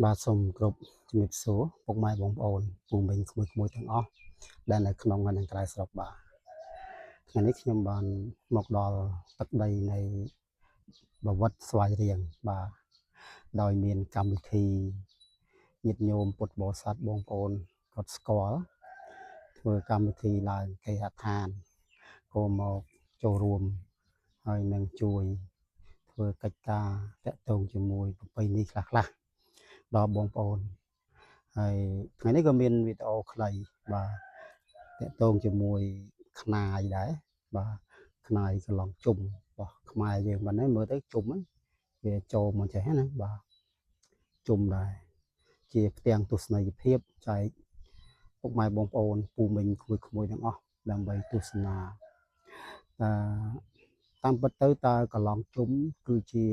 បាទសូមគ្រប់ជំរាបសួរពុកម៉ែបងប្អូនពូមីងក្មួយៗទាំងអស់ដែលនៅក្នុងនិងក្រៅស្រុកបាទថ្ងៃនេះខ្ញុំបានមកដល់ទឹកដីនៃបវត្តស្វាយរៀងបាទដោយមានកម្មវិធីញាតិញោមពុទ្ធបរិស័ទបងប្អូនគាត់ស្គាល់ធ្វើកម្មវិធីឡើងគេហដ្ឋានក៏មកចូលរួមហើយនឹងជួយធ្វើកិច្ចការតាក់ទងជាមួយប្រពៃណីខ្លះៗដល់បងប្អូន ហើយថ្ងៃនេះក៏មានវីដេអូខ្លីបាទតាក់ទងជាមួយខ្នាយដែរបាទខ្នាយកន្លងជុំរបស់ខ្មែរយើងបាទនេះមើលទៅជុំហ្នឹងវាចូលមកចេះណាបាទជុំដែរជាផ្ទាំងទស្សនីយភាពចែកពុកម៉ែបងប្អូនពូមីងក្មួយៗទាំងអស់ដើម្បីទស្សនាតើតាមពិតទៅតើកន្លងជុំគឺជា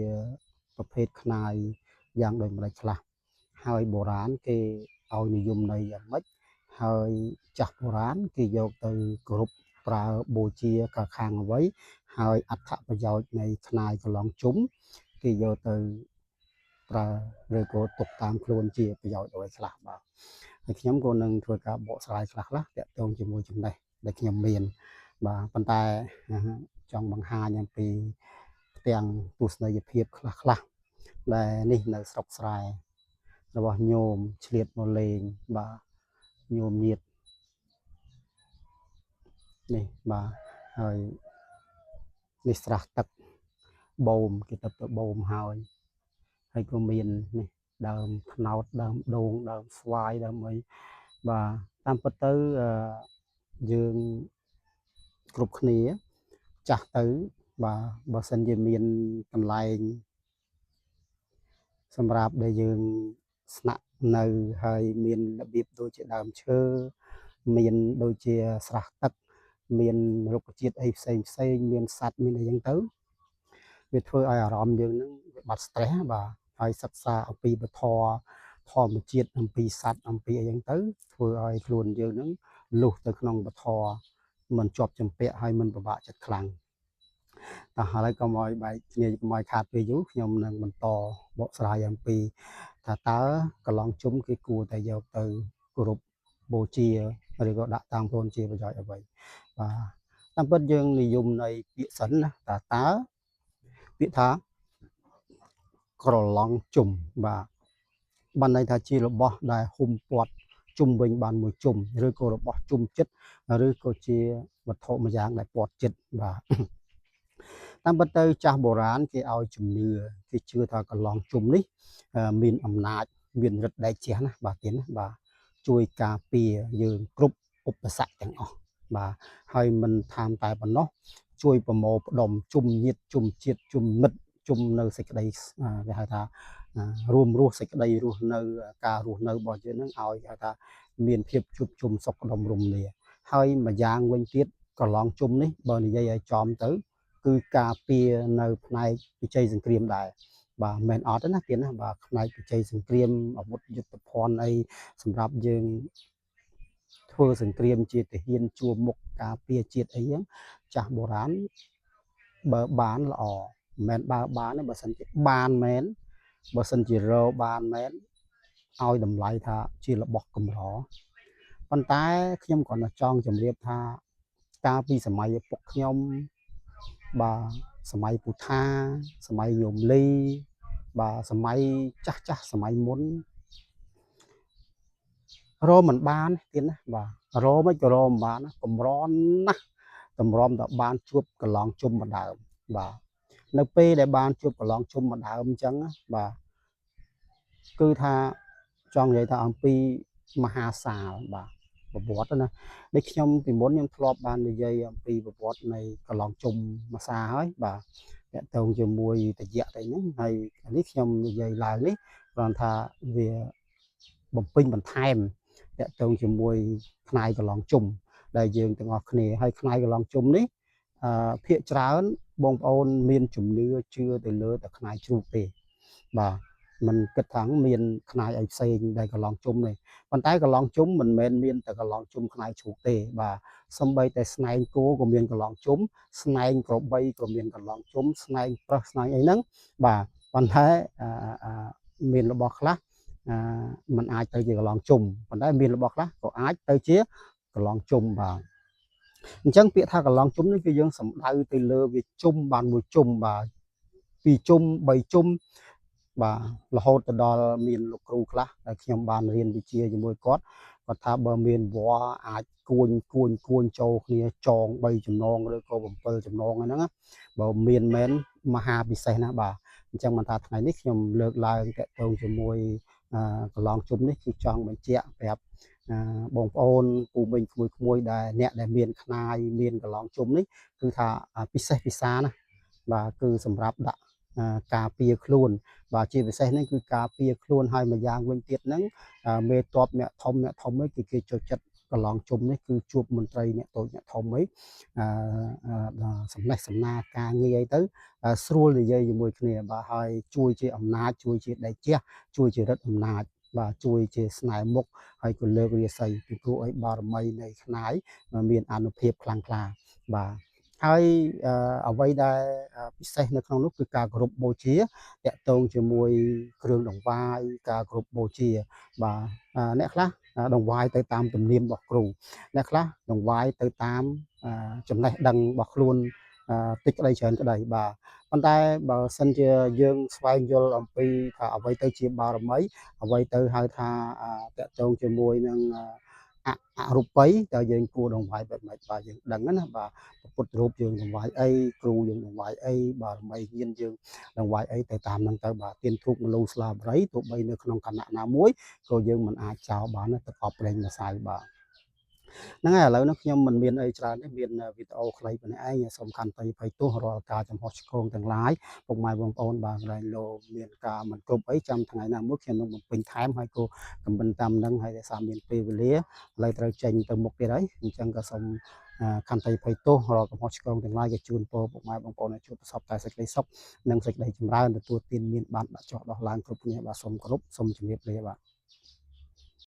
ប្រភេទខ្នាយយ៉ាងដូចម្តេចខ្លះ ហើយបុរាណគេឲ្យនិយមន័យយ៉ាងម៉េចហើយចាស់បុរាណគេយកទៅគោរពប្រើបូជាកាខាងអ្វីហើយអត្ថប្រយោជន៍នៃខ្នាយកន្លងជុំគេយកទៅប្រើឬក៏ទុកតាមខ្លួនជាប្រយោជន៍អ្វីខ្លះបាទហើយខ្ញុំក៏នឹងធ្វើការបកស្រាយខ្លះៗតាក់ទងជាមួយចំណេះដែលខ្ញុំមានបាទប៉ុន្តែចង់បង្ហាញអំពីផ្ទាំងទស្សនីយភាពខ្លះៗដែលនេះនៅស្រុកស្រែ របស់ញោមឆ្លៀតមកលេងបាទញោមញាតនេះបាទហើយនេះស្រះទឹកបូមគេទៅទៅបូមហើយហើយក៏មាននេះដើមថ្នោតដើមដូងដើមស្វាយដើមអីបាទតាមពិតទៅអឺយើងគ្រប់គ្នាចាស់ទៅបាទបើសិនជាមានកន្លែងសម្រាប់ដែលយើងស្នាក់នៅហើយមានរបៀបដូចជាដើមឈើមានដូចជាស្រះទឹកមានរុក្ខជាតិអីផ្សេងផ្សេងមានសត្វមានអីចឹងទៅវាធ្វើឲ្យអារម្មណ៍យើងនឹងវាបាត់ stress បាទហើយសិក្សាអំពីពធធម្មជាតិអំពីសត្វអំពីអីចឹងទៅធ្វើឲ្យខ្លួនយើងនឹងលុះទៅក្នុងពធមិនជាប់ជំពាក់ហើយមិនពិបាកចិត្តខ្លាំងតោះឥឡូវកុំឲ្យបែកគ្នាកុំឲ្យខាតពេលយូរខ្ញុំនឹងបន្តបកស្រាយអំពីថាតើកន្លងជុំគេគួរតែយកទៅគោរពបូជាឬក៏ដាក់តាមខ្លួនជាប្រយោជន៍អ្វីបាទតាមពិតយើងនិយមនៃពាក្យសិនណាតើតើពាក្យថាក្រឡងជុំបាទបានន័យថាជារបស់ដែលហ៊ុំព័ទ្ធជុំវិញបានមួយជុំឬក៏របស់ជុំចិត្តឬក៏ជាវត្ថុមួយយ៉ាងដែលព័ទ្ធចិត្តបាទតាមពិតទៅចាស់បុរាណគេឲ្យជំនឿគេជឿថាកន្លងជុំនេះមានអំណាចមានឫទ្ធិដែកជះណាបាទទៀតណាបាទជួយការពារយើងគ្រប់ឧបសគ្គទាំងអស់បាទហើយមិនថាមតែប៉ុណ្ណោះជួយប្រមូលផ្ដុំជុំញាតិជុំជាតិជុំមិត្តជុំនៅសេចក្តីគេហៅថារួមរស់សេចក្តីរស់នៅការរស់នៅរបស់យើងនឹងឲ្យគេហៅថាមានភាពជួបជុំសុខដុមរមនាហើយម្យ៉ាងវិញទៀតកន្លងជុំនេះបើនិយាយឲ្យចំទៅគឺការពារនៅផ្នែកវិជ័យសង្គ្រាមដែរបាទមិនអត់ទេណាទៀតណាបាទផ្នែកវិជ័យសង្គ្រាមអាវុធយុទ្ធភ័ណ្ឌអីសម្រាប់យើងធ្វើសង្គ្រាមជាទាហានជួរមុខការពារជាតិអីហ្នឹងចាស់បុរាណបើបានល្អមិនមែនបើបានទេបើសិនជាបានមែនបើសិនជារបានមែនឲ្យតម្លៃថាជារបស់កម្រប៉ុន្តែខ្ញុំគ្រាន់តែចង់ជម្រាបថាកាលពីសម័យឪពុកខ្ញុំបាទសម័យពុទ្ធាសម័យញោមលីបាទសម័យចាស់ចាស់សម័យមុនរមិនបានទៀតណាបាទរមិនក៏រមិនបានណាកម្រណាស់តម្រាំតែបានជួបកន្លងជុំម្ដើមបាទនៅពេលដែលបានជួបកន្លងជុំម្ដើមអញ្ចឹងបាទគឺថាចង់និយាយថាអំពីមហាសាលបាទប្រវត្តិណាដូចខ្ញុំពីមុនខ្ញុំធ្លាប់បាននិយាយអំពីប្រវត្តិនៃកន្លងជុំមួយសាហើយបាទតកតងជាមួយតយៈទៅហ្នឹងហើយនេះខ្ញុំនិយាយឡើងនេះគ្រាន់ថាវាបំពេញបន្ថែមតកតងជាមួយផ្នែកកន្លងជុំដែលយើងទាំងអស់គ្នាហើយផ្នែកកន្លងជុំនេះអឺភាកច្រើនបងប្អូនមានជំនឿជឿទៅលើតែខ្នាយជ្រូកទេបាទមិនគិតថាមានខ្នាយអីផ្សេងដែលកន្លងជុំទេប៉ុន្តែកន្លងជុំមិនមែនមានតែកន្លងជុំខ្នាយជ្រូកទេបាទសំបីតែស្នែងគោក៏មានកន្លងជុំស្នែងក្របីក៏មានកន្លងជុំស្នែងប្រើសស្នែងអីហ្នឹងបាទប៉ុន្តែអឺមានរបស់ខ្លះ អឺมันអាចទៅជាកន្លងជុំប៉ុន្តែមានរបស់ខ្លះក៏អាចទៅជាកន្លងជុំបាទអញ្ចឹងពាក្យថាកន្លងជុំនេះគឺយើងសំដៅទៅលើវាជុំបានមួយជុំបាទពីរជុំបីជុំបាទរហូតទៅដល់មានលោកគ្រូខ្លះដែលខ្ញុំបានរៀនវិជ្ជាជាមួយគាត់គាត់ថាបើមានវល្លិអាចគួញគួញគួញចូលគ្នាចង3ចំណងឬក៏7ចំណងហ្នឹងណាបើមានមែនមហាពិសេសណាស់បាទអញ្ចឹងមិនថាថ្ងៃនេះខ្ញុំលើកឡើងតកតងជាមួយកន្លងជុំនេះគឺចង់បញ្ជាក់ប្រាប់បងប្អូនពូមីងក្មួយៗដែលអ្នកដែលមានខ្នាយមានកន្លងជុំនេះគឺថាពិសេសពិសាណាស់បាទគឺសម្រាប់ដាក់ការពារខ្លួនបាទជាពិសេសនេះគឺការពារខ្លួនហើយម្យ៉ាងវិញទៀតហ្នឹងមេតបអ្នកធំអ្នកធំនេះគឺគេចូលចិត្តកន្លងជុំនេះគឺជួបមន្ត្រីអ្នកតូចអ្នកធំអីអឺសំណេះសំណាការងារអីទៅស្រួលនិយាយជាមួយគ្នាបាទហើយជួយជាអំណាចជួយជាដៃជះជួយជារិទ្ធអំណាចបាទជួយជាស្នេហ៍មុខហើយក៏លើករាសីពីព្រោះអីបារមីនៃខ្នាយមានអានុភាពខ្លាំងក្លាបាទហើយអ្វីដែលពិសេសនៅក្នុងនោះគឺការគោរពបូជាតកតងជាមួយគ្រឿងដង្វាយការគោរពបូជាបាទអ្នកខ្លះដង្វាយទៅតាមទំនៀមរបស់គ្រូអ្នកខ្លះដង្វាយទៅតាមចំណេះដឹងរបស់ខ្លួនតិចក្តីច្រើនក្តីបាទប៉ុន្តែបើសិនជាយើងស្វែងយល់អំពីថាអ្វីទៅជាបារមីអ្វីទៅហៅថាតកតងជាមួយនឹងអអរូបីតើយើងគួរដង្វាយបែបម៉េចបាទយើងដឹងណាបាទពុទ្ធរូបយើងដង្វាយអីគ្រូយើងដង្វាយអីបារមីញាណយើងដង្វាយអីទៅតាមហ្នឹងទៅបាទទៀនធូបមលូស្លាបរីទោះបីនៅក្នុងគណៈណាមួយក៏យើងមិនអាចចោលបានទឹកអប់ប្រេងម្សៅបាទហ្នឹងហើយឥឡូវនេះខ្ញុំមិនមានអីច្រើនទេមានវីដេអូខ្លីប៉ុណ្ណេះឯងសូមខន្តីអភ័យទោសរាល់ការចំហឆ្គងទាំងឡាយពុកម៉ែបងប្អូនបាទកន្លែងលោមានការមិនគ្រប់អីចាំថ្ងៃណាមួយខ្ញុំនឹងបំពេញថែមហើយក៏កំមិនតាមនឹងហើយដោយសារមានពេលវេលាឥឡូវត្រូវចេញទៅមុខទៀតហើយអញ្ចឹងក៏សូមខន្តីអភ័យទោសរាល់កំហុសឆ្គងទាំងឡាយក៏ជូនពរពុកម៉ែបងប្អូនឲ្យជួបប្រសពតែសេចក្តីសុខនិងសេចក្តីចម្រើនទទួលទានមានបានដាក់ចុះដោះឡើងគ្រប់គ្នាបាទសូមគោរពសូមជម្រាបលាបាទ។